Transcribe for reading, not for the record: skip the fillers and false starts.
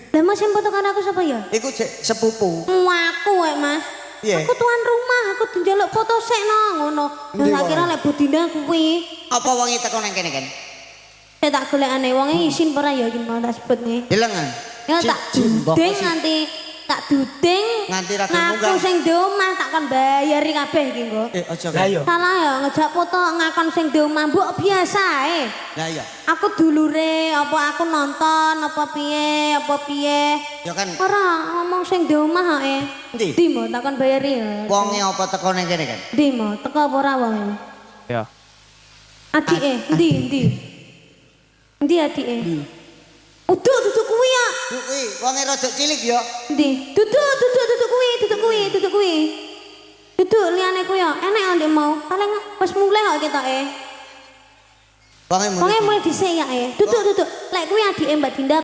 Lah, Mas, sing foto karo aku sapa ya? Iku cek sepupu. Aku wae, Mas. Piye? Aku tuan rumah, aku njaluk foto sik no ngono. Endi Lah, tak kira wonge? lek Bu Dinda kuwi. Apa wonge teko nang kene kan? Saya tak golekane wonge isin ora ya iki mau tak sebut nih. Delengen. Ya tak duding nganti tak duding Nganti ra gelem ngaku munggah. sing di omah, tak kon bayari kabeh iki engko. Eh, aja Lah iya. Salah ya ngejak foto ngakon sing di omah, mbok biasa ae. Lah iya. Aku dulure apa aku nonton apa piye apa piye. Ya kan Ora ngomong sing di omah ae. Endi? Ndi mo tak kon bayari ya. Wonge apa teko nang kene kan? Ndi mo teko apa ora wonge? Ya. Adike endi endi? Endi adike? Udah duduk kuwi ya. Kuwi wonge rada cilik ya. Endi? Duduk duduk duduk kuwi, duduk kuwi, duduk kuwi. Duduk liyane kuwi ya. Enek ndek mau. Paling wis mulih kok ketoke. Wonge Wonge mulih dhisik ya. Duduk duduk. Lek kuwi adike Mbak Dinda.